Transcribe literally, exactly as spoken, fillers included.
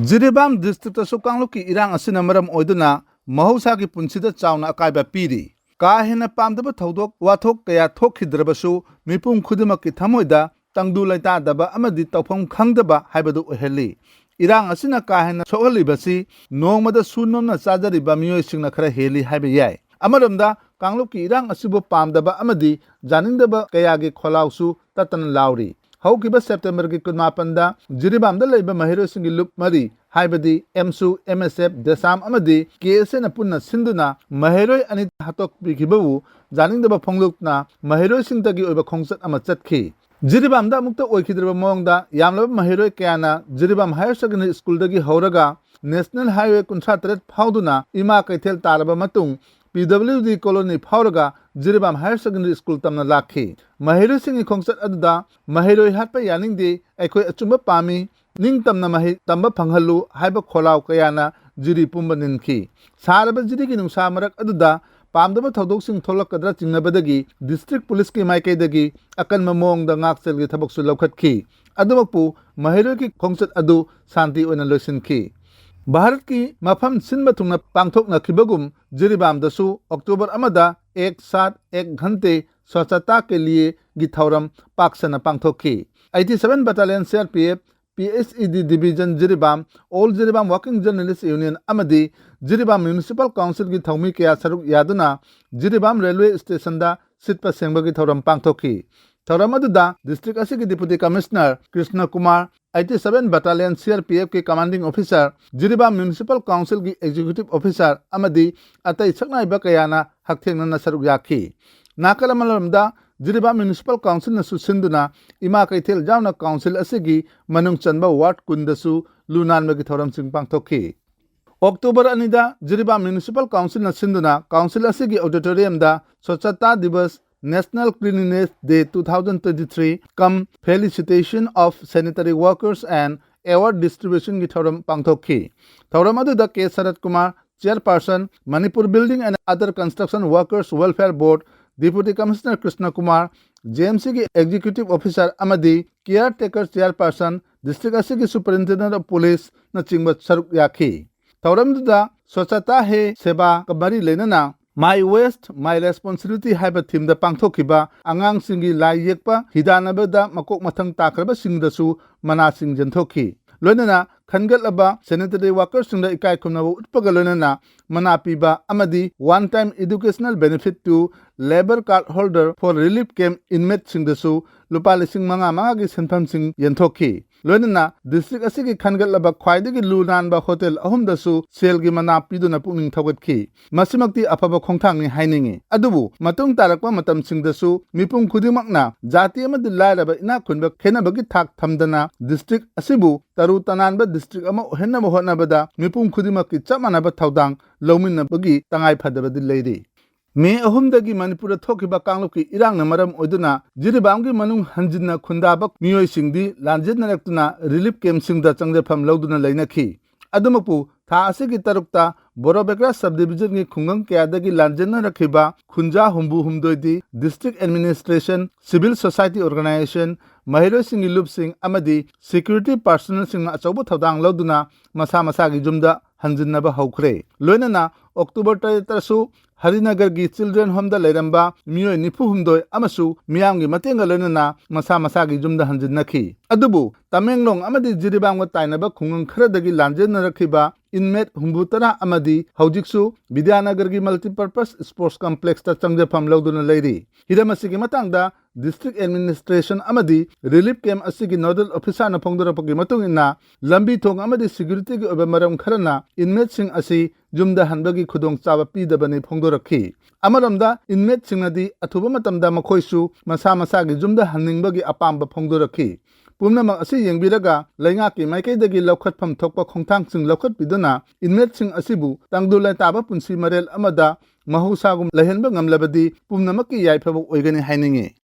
ꯖꯤꯔꯤꯕꯥꯝ ꯗꯤꯁꯇ꯭ꯔꯤꯛꯇꯁꯨ ꯀꯥꯡꯂꯨꯞꯀꯤ ꯏꯔꯥꯡ ꯑꯁꯤꯅ ꯃꯔꯝ ꯑꯣꯏꯗꯨꯅ ꯃꯍꯧꯁꯥꯒꯤ ꯄꯨꯟꯁꯤꯗ ꯆꯥꯎꯅ ꯑꯀꯥꯏꯕ ꯄꯤꯔꯤ꯫ ꯀꯥ ꯍꯦꯟꯅ ꯄꯥꯝꯗꯕ ꯊꯧꯗꯣꯛ ꯋꯥꯊꯣꯛ ꯀꯌꯥ ꯊꯣꯛꯈꯤꯗ꯭ꯔꯕꯁꯨ, ꯃꯤꯄꯨꯝ ꯈꯨꯗꯤꯡꯃꯛꯀꯤ ꯊꯃꯣꯏꯗ ꯇꯪꯗꯨ ꯂꯩꯇꯥꯗꯕ ꯑꯃꯗꯤ ꯇꯧꯐꯝ ꯈꯪꯗꯕ ꯍꯥꯏꯕꯗꯨ ꯑꯣꯏꯍꯜꯂꯤ꯫ ꯏꯔꯥꯡ ꯑꯁꯤꯅ ꯀꯥ ꯍꯦꯟꯅ ꯁꯣꯛꯍꯜꯂꯤꯕꯁꯤ ꯅꯣꯡꯃꯗ ꯁꯨ ꯅꯣꯝꯅ ꯆꯥꯖꯔꯤꯕ ꯃꯤꯑꯣꯏꯁꯤꯡꯅ ꯈꯔ ꯍꯦꯜꯂꯤ ꯍꯥꯏꯕ ꯌꯥꯏ꯫ ꯑꯃꯔꯣꯝꯗ, ꯀꯥꯡꯂꯨꯞꯀꯤ ꯏꯔꯥꯡ ꯑꯁꯤꯕꯨ ꯄꯥꯝꯗꯕ ꯑꯃꯗꯤ ꯌꯥꯅꯤꯡꯗꯕ ꯀꯌꯥꯒꯤ ꯈꯣꯜꯂꯥꯎꯁꯨ ꯇꯠꯇꯅ ꯂꯥꯎꯔꯤ꯫ ꯍꯧꯈꯤꯕ ꯁꯦꯞꯇꯦꯝꯕꯔꯒꯤ ꯀꯨꯟꯃꯥꯄꯟꯗ ꯖꯤꯔꯤꯕꯥꯝꯗ ꯂꯩꯕ ꯃꯍꯩꯔꯣꯏꯁꯤꯡꯒꯤ ꯂꯨꯞ ꯃꯔꯤ, ꯍꯥꯏꯕꯗꯤ ꯑꯦꯝꯁꯨ, ꯑꯦꯝ ꯑꯦꯁ ꯑꯦꯐ, ꯗꯦꯁꯥꯝ ꯑꯃꯗꯤ ꯀꯦ ꯑꯦꯁ ꯑꯦꯅ ꯄꯨꯟꯅ ꯁꯤꯟꯗꯨꯅ ꯃꯍꯩꯔꯣꯏ ꯑꯅꯤ ꯍꯥꯠꯇꯣꯛꯄꯤꯈꯤꯕꯕꯨ ꯌꯥꯅꯤꯡꯗꯕ ꯐꯣꯡꯗꯣꯛꯇꯨꯅ ꯃꯍꯩꯔꯣꯏꯁꯤꯡꯗꯒꯤ ꯑꯣꯏꯕ ꯈꯣꯡꯆꯠ ꯑꯃ ꯆꯠꯈꯤ꯫ ꯖꯤꯔꯤꯕꯥꯝꯗ ꯑꯃꯨꯛꯇ ꯑꯣꯏꯈꯤꯗ꯭ꯔꯤꯕ ꯃꯑꯣꯡꯗ ꯌꯥꯝꯂꯕ ꯃꯍꯩꯔꯣꯏ ꯀꯌꯥꯅ ꯖꯤꯔꯤꯕꯥꯝ ꯍꯥꯌꯔ ꯁꯦꯀꯦꯟꯗꯔꯤ ꯁ꯭ꯀꯨꯜꯗꯒꯤ ꯍꯧꯔꯒ ꯅꯦꯁꯅꯦꯜ ꯍꯥꯏꯋꯦ ꯀꯨꯟꯊ꯭ꯔꯥ ꯇꯔꯦꯠ ꯐꯥꯎꯗꯨꯅ ꯏꯃꯥ ꯀꯩꯊꯦꯜ ꯇꯥꯔꯕ ꯃꯇꯨꯡ ꯄꯤ ꯗꯕ꯭ꯂꯤꯎ ꯗꯤ ꯀꯣꯂꯣꯅꯤ ꯐꯥꯎꯔꯒ ꯖꯤꯔꯤꯕꯥꯝ ꯍꯥꯌꯔ ꯁꯦꯀꯦꯟꯗꯔꯤ ꯁ꯭ꯀꯨꯜ ꯇꯝꯅ ꯂꯥꯛꯈꯤ꯫ ꯃꯍꯩꯔꯣꯏꯁꯤꯡꯒꯤ ꯈꯣꯡꯆꯠ ꯑꯗꯨꯗ "ꯃꯍꯩꯔꯣꯏ ꯍꯥꯠꯄ ꯌꯥꯅꯤꯡꯗꯦ, ꯑꯩꯈꯣꯏ ꯑꯆꯨꯝꯕ ꯄꯥꯝꯃꯤ, ꯅꯤꯡꯇꯝꯅ ꯃꯍꯩ ꯇꯝꯕ ꯐꯪꯍꯜꯂꯨ" ꯍꯥꯏꯕ ꯈꯣꯜꯂꯥꯎ ꯀꯌꯥꯅ ꯖꯤꯔꯤ ꯄꯨꯝꯕ ꯅꯤꯟꯈꯤ꯫ ꯁꯥꯔꯕ ꯖꯤꯔꯤꯒꯤ ꯅꯨꯡꯁꯥ ꯃꯔꯛ ꯑꯗꯨꯗ ꯄꯥꯝꯗꯕ ꯊꯧꯗꯣꯛꯁꯤꯡ ꯊꯣꯛꯂꯛꯀꯗ꯭ꯔꯥ ꯆꯤꯡꯅꯕꯗꯒꯤ ꯗꯤꯁꯇ꯭ꯔꯤꯛ ꯄꯨꯂꯤꯁꯀꯤ ꯃꯥꯏꯀꯩꯗꯒꯤ ꯑꯀꯟꯕ ꯃꯑꯣꯡꯗ ꯉꯥꯛꯁꯦꯜꯒꯤ ꯊꯕꯛꯁꯨ ꯂꯧꯈꯠꯈꯤ꯫ ꯑꯗꯨꯃꯛꯄꯨ ꯃꯍꯩꯔꯣꯏꯒꯤ ꯈꯣꯡꯆꯠ ꯑꯗꯨ ꯁꯥꯟꯇꯤ ꯑꯣꯏꯅ ꯂꯣꯏꯁꯤꯟꯈꯤ꯫ ꯚꯥꯔꯠꯀꯤ ꯃꯐꯝ ꯁꯤꯟꯕ ꯊꯨꯡꯅ ꯄꯥꯡꯊꯣꯛꯅꯈꯤꯕꯒꯨꯝ ꯖꯤꯔꯤꯕꯥꯝꯗꯁꯨ ꯑꯣꯛꯇꯣꯕꯔ ꯑꯃꯗ "ꯑꯦꯛ ꯁꯥꯊ ꯑꯦꯛ ꯘꯟꯇꯦ ꯁ꯭ꯋꯆꯇꯥ ꯀꯦ ꯂꯤꯌꯦ"ꯒꯤ ꯊꯧꯔꯝ ꯄꯥꯛ ꯁꯟꯅ ꯄꯥꯡꯊꯣꯛꯈꯤ꯫ Eighty seven battalion C R P F, P H E D division Jiribam, all Jiribam working journalist union ꯑꯃꯗꯤ ꯖꯤꯔꯤꯕꯥꯝ ꯃ꯭ꯌꯨꯅꯤꯁꯤꯄꯥꯜ ꯀꯥꯎꯟꯁꯤꯜꯒꯤ ꯊꯧꯃꯤ ꯀꯌꯥ ꯁꯔꯨꯛ ꯌꯥꯗꯨꯅ ꯖꯤꯔꯤꯕꯥꯝ ꯔꯦꯜꯋꯦ ꯁ꯭ꯇꯦꯁꯟꯗ ꯁꯤꯠꯄ ꯁꯦꯡꯕꯒꯤ ꯊꯧꯔꯝ ꯄꯥꯡꯊꯣꯛꯈꯤ꯫ ꯊꯧꯔꯝ ꯑꯗꯨꯗ ꯗꯤꯁꯇ꯭ꯔꯤꯛ ꯑꯁꯤꯒꯤ deputy commissioner Krishna Kumar, eighty seven battalion C R P ꯑꯦꯐꯀꯤ ꯀꯃꯥꯟꯗꯤꯡ ꯑꯣꯐꯤꯁꯥꯔ, ꯖꯤꯔꯤꯕꯥꯝ ꯃ꯭ꯌꯨꯅꯤꯁꯤꯄꯥꯜ ꯀꯥꯎꯟꯁꯤꯜꯒꯤ ꯑꯦꯛꯖꯤꯀ꯭ꯌꯨꯇꯤꯚ ꯑꯣꯐꯤꯁꯥꯔ ꯑꯃꯗꯤ ꯑꯇꯩ ꯁꯛꯅꯥꯏꯕ ꯀꯌꯥꯅ ꯍꯛꯊꯦꯡꯅꯅ ꯁꯔꯨꯛ ꯌꯥꯈꯤ꯫ ꯅꯥꯀꯜ ꯑꯃꯔꯣꯝꯗ, ꯖꯤꯔꯤꯕꯥꯝ ꯃ꯭ꯌꯨꯅꯤꯁꯤꯄꯥꯜ ꯀꯥꯎꯟꯁꯤꯜꯅꯁꯨ ꯁꯤꯟꯗꯨꯅ ꯏꯃꯥ ꯀꯩꯊꯦꯜ ꯌꯥꯎꯅ ꯀꯥꯎꯟꯁꯤꯜ ꯑꯁꯤꯒꯤ ꯃꯅꯨꯡ ꯆꯟꯕ ꯋꯥꯔꯗ ꯀꯨꯟꯗꯁꯨ ꯂꯨ ꯅꯥꯟꯕꯒꯤ ꯊꯧꯔꯝꯁꯤꯡ ꯄꯥꯡꯊꯣꯛꯈꯤ꯫ ꯑꯣꯛꯇꯣꯕꯔ ꯑꯅꯤꯗ ꯖꯤꯔꯤꯕꯥꯝ ꯃ꯭ꯌꯨꯅꯤꯁꯤꯄꯥꯜ ꯀꯥꯎꯟꯁꯤꯜꯅ ꯁꯤꯟꯗꯨꯅ ꯀꯥꯎꯟꯁꯤꯜ ꯑꯁꯤꯒꯤ ꯑꯣꯗꯤꯇꯣꯔꯤꯌꯝꯗ "Swachhta Diwas, national cleanliness day two thousand twenty three cum felicitation of sanitary workers and award ꯗꯤꯁꯇ꯭ꯔꯤꯕ꯭ꯌꯨꯁꯟꯒꯤ ꯊꯧꯔꯝ ꯄꯥꯡꯊꯣꯛꯈꯤ꯫ ꯊꯧꯔꯝ ꯑꯗꯨꯗ K Sarat Kumar, chairperson, Manipur building and other construction workers welfare board deputy commissioner Krishna Kumar, J M ꯁꯤꯒꯤ ꯑꯦꯛꯖꯤꯀ꯭ꯌꯨꯇꯤꯚ ꯑꯣꯐꯤꯁꯥꯔ ꯑꯃꯗꯤ ꯀꯤꯌꯥꯔ ꯇꯦꯀꯔ ꯆꯤꯌꯔꯄꯥꯔꯁꯟ district ꯑꯁꯤꯒꯤ Superintendent of Police ꯅꯆꯤꯡꯕ ꯁꯔꯨꯛ ꯌꯥꯈꯤ꯫ ꯊꯧꯔꯝꯗꯨꯗ Swachhata Hi Seva ꯒ ꯃꯔꯤ ꯂꯩꯅꯅ My Waste, My Responsibility ꯍꯥꯏꯕ theme ꯗ ꯄꯥꯡꯊꯣꯛꯈꯤꯕ ꯑꯉꯥꯡꯁꯤꯡꯒꯤ ꯂꯥꯏ ꯌꯦꯛꯄ ꯍꯤꯗꯥꯟꯅꯕꯗ ꯃꯀꯣꯛ ꯃꯊꯪ ꯇꯥꯈ꯭ꯔꯕꯁꯤꯡꯗꯁꯨ ꯃꯅꯥꯁꯤꯡ ꯌꯦꯟꯊꯣꯛꯈꯤ꯫ ꯂꯣꯏꯅꯅ ꯈꯟꯒꯠꯂꯕ sanitary worker ꯁꯤꯡꯗ ꯏꯀꯥꯏ ꯈꯨꯝꯅꯕ ꯎꯠꯄꯒ ꯂꯣꯏꯅꯅ ꯃꯅꯥ ꯄꯤꯕ ꯑꯃꯗꯤ one time educational benefit to labour card holder for relief camp inmate ꯁꯤꯡꯗꯁꯨ ꯂꯨꯄꯥ ꯂꯤꯁꯤꯡ ꯃꯉꯥ ꯃꯉꯥꯒꯤ ꯁꯦꯟꯐꯝꯁꯤꯡ ꯌꯦꯟꯊꯣꯛꯈꯤ꯫ ꯂꯣꯏꯅꯅ district ꯑꯁꯤꯒꯤ ꯈꯟꯒꯠꯂꯕ ꯈ꯭ꯋꯥꯏꯗꯒꯤ ꯂꯨ ꯅꯥꯟꯕ hotel ꯑꯍꯨꯝꯗꯁꯨ ꯁꯦꯜꯒꯤ ꯃꯅꯥ ꯄꯤꯗꯨꯅ ꯄꯨꯛꯅꯤꯡ ꯊꯧꯒꯠꯈꯤ꯫ ꯃꯁꯤꯃꯛꯇꯤ ꯑꯐꯕ ꯈꯣꯡꯊꯥꯡꯅꯤ ꯍꯥꯏꯅꯤꯡꯏ꯫ ꯑꯗꯨꯕꯨ ꯃꯇꯨꯡ ꯇꯥꯔꯛꯄ ꯃꯇꯝꯁꯤꯡꯗꯁꯨ ꯃꯤꯄꯨꯝ ꯈꯨꯗꯤꯡꯃꯛꯅ ꯖꯥꯇꯤ ꯑꯃꯗꯤ ꯂꯥꯏꯔꯕ ꯏꯅꯥꯛ ꯈꯨꯟꯕ ꯈꯦꯠꯅꯕꯒꯤ ꯊꯥꯛ ꯊꯝꯗꯅ district ꯑꯁꯤꯕꯨ ꯇꯔꯨ ꯇꯅꯥꯟꯕ district ꯑꯃ ꯑꯣꯏꯍꯟꯅꯕ ꯍꯣꯠꯅꯕꯗ ꯃꯤꯄꯨꯝ ꯈꯨꯗꯤꯡꯃꯛꯀꯤ ꯆꯞ ꯃꯥꯟꯅꯕ ꯊꯧꯗꯥꯡ ꯂꯧꯃꯤꯟꯅꯕꯒꯤ ꯇꯉꯥꯏ ꯐꯗꯕꯗꯤ ꯂꯩꯔꯤ꯫ ꯃꯦ ꯑꯍꯨꯝꯗꯒꯤ ꯃꯅꯤꯄꯨꯔꯗ ꯊꯣꯛꯈꯤꯕ ꯀꯥꯡꯂꯨꯞꯀꯤ ꯏꯔꯥꯡꯅ ꯃꯔꯝ ꯑꯣꯏꯗꯨꯅ ꯖꯤꯔꯤꯕꯥꯝꯒꯤ ꯃꯅꯨꯡ ꯍꯟꯖꯤꯟꯅ ꯈꯨꯟꯗꯥꯕ ꯃꯤꯑꯣꯏꯁꯤꯡꯗꯤ ꯂꯥꯟꯖꯦꯟꯅꯔꯛꯇꯨꯅ relief camp ꯁꯤꯡꯗ ꯆꯪꯖꯐꯝ ꯂꯧꯗꯨꯅ ꯂꯩꯅꯈꯤ꯫ ꯑꯗꯨꯃꯛꯄꯨ ꯊꯥ ꯑꯁꯤꯒꯤ ꯇꯔꯨꯛꯇ ꯕꯣꯔꯣꯕꯦꯒ꯭ꯔꯥ sub division ꯒꯤ ꯈꯨꯡꯒꯪ ꯀꯌꯥꯗꯒꯤ ꯂꯥꯟꯖꯦꯟꯅꯔꯛꯈꯤꯕ ꯈꯨꯟꯖꯥ ꯍꯨꯝꯐꯨ ꯍꯨꯝꯗꯣꯏꯗꯤ district administration, civil society organisation, ꯃꯍꯩꯔꯣꯏꯁꯤꯡꯒꯤ ꯂꯨꯞꯁꯤꯡ ꯑꯃꯗꯤ security personnel ꯁꯤꯡꯅ ꯑꯆꯧꯕ ꯊꯧꯗꯥꯡ ꯂꯧꯗꯨꯅ ꯃꯁꯥ ꯃꯁꯥꯒꯤ ꯌꯨꯝꯗ ꯍꯟꯖꯤꯟꯅꯕ ꯍꯧꯈ꯭ꯔꯦ꯫ ꯂꯣꯏꯅꯅ ꯑꯣꯛꯇꯣꯕꯔ ꯇꯔꯦꯠꯇꯁꯨ ꯍꯔꯤꯅꯒꯔꯒꯤ children home ꯗ ꯂꯩꯔꯝꯕ ꯃꯤꯑꯣꯏ ꯅꯤꯐꯨ ꯍꯨꯝꯗꯣꯏ ꯑꯃꯁꯨ ꯃꯤꯌꯥꯝꯒꯤ ꯃꯇꯦꯡꯒ ꯂꯣꯏꯅꯅ ꯃꯁꯥ ꯃꯁꯥꯒꯤ ꯌꯨꯝꯗ ꯍꯟꯖꯤꯟꯅꯈꯤ꯫ ꯑꯗꯨꯕꯨ ꯇꯃꯦꯡꯂꯣꯡ ꯑꯃꯗꯤ ꯖꯤꯔꯤꯕꯥꯝꯒ ꯇꯥꯏꯅꯕ ꯈꯨꯡꯒꯪ ꯈꯔꯗꯒꯤ ꯂꯥꯟꯖꯦꯟꯅꯔꯛꯈꯤꯕ inmate ꯍꯨꯝꯐꯨ ꯇꯔꯥ ꯑꯃꯗꯤ ꯍꯧꯖꯤꯛꯁꯨ ꯕꯤꯗ꯭ꯌꯥꯅꯒꯔꯒꯤ multipurpose sports complex ꯇ ꯆꯪꯖꯐꯝ ꯂꯧꯗꯨꯅ ꯂꯩꯔꯤ꯫ ꯍꯤꯔꯝ ꯑꯁꯤꯒꯤ ꯃꯇꯥꯡꯗ district administration ꯑꯃꯗꯤ relief camp ꯑꯁꯤꯒꯤ nodal officer ꯅ ꯐꯣꯡꯗꯣꯔꯛꯄꯒꯤ ꯃꯇꯨꯡ ꯏꯟꯅ, ꯂꯝꯕꯤ ꯊꯣꯡ ꯑꯃꯗꯤ security ꯒꯤ ꯑꯣꯏꯕ ꯃꯔꯝ ꯈꯔꯅ inmate ꯁꯤꯡ ꯑꯁꯤ ꯌꯨꯝꯗ ꯍꯟꯕꯒꯤ ꯈꯨꯗꯣꯡꯆꯥꯕ ꯄꯤꯗꯕꯅꯤ ꯐꯣꯡꯗꯣꯔꯛꯈꯤ꯫ ꯑꯃꯔꯣꯝꯗ inmate ꯁꯤꯡꯅꯗꯤ ꯑꯊꯨꯕ ꯃꯇꯝꯗ ꯃꯈꯣꯏꯁꯨ ꯃꯁꯥ ꯃꯁꯥꯒꯤ ꯌꯨꯝꯗ ꯍꯟꯅꯤꯡꯕꯒꯤ ꯑꯄꯥꯝꯕ ꯐꯣꯡꯗꯣꯔꯛꯈꯤ꯫ ꯄꯨꯝꯅꯃꯛ ꯑꯁꯤ ꯌꯦꯡꯕꯤꯔꯒ ꯂꯩꯉꯥꯛꯀꯤ ꯃꯥꯏꯀꯩꯗꯒꯤ ꯂꯧꯈꯠꯐꯝ ꯊꯣꯛꯄ ꯈꯣꯡꯊꯥꯡꯁꯤꯡ ꯂꯧꯈꯠꯄꯤꯗꯨꯅ inmate ꯁꯤꯡ ꯑꯁꯤꯕꯨ ꯇꯪꯗꯨ ꯂꯩꯇꯥꯕ ꯄꯨꯟꯁꯤ ꯃꯔꯦꯜ ꯑꯃꯗ ꯃꯍꯧꯁꯥꯒꯨꯝ ꯂꯩꯍꯟꯕ ꯉꯝꯂꯕꯗꯤ ꯄꯨꯝꯅꯃꯛꯀꯤ ꯌꯥꯏꯐꯕ ꯑꯣꯏꯒꯅꯤ ꯍꯥꯏꯅꯤꯡꯏ꯫